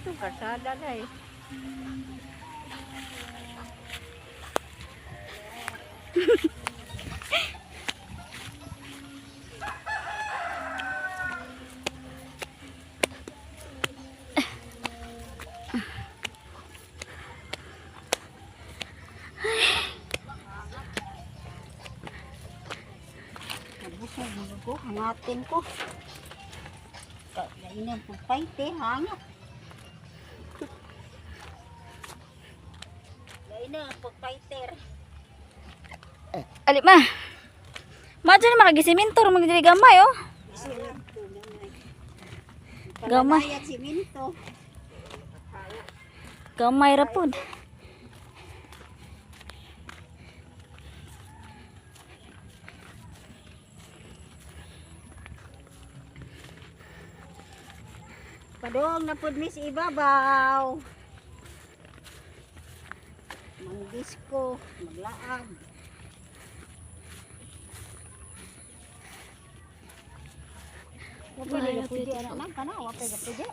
Ito, kalsada na eh. Nabusog mo ko, hangatin ko. Kain ang pagpaite, hangat. Lain na ang pagpaiter. Ali ma. Ma dyan makagisimintor magdili gamay oh. Siminto na. Gamay. Palalaya siminto. Gamay ra pod. Padong na pud mis ibabaw. Mangdisko, maglaag. Wa pa Wala, pwede beautiful. anak man kana, wa pa pwede.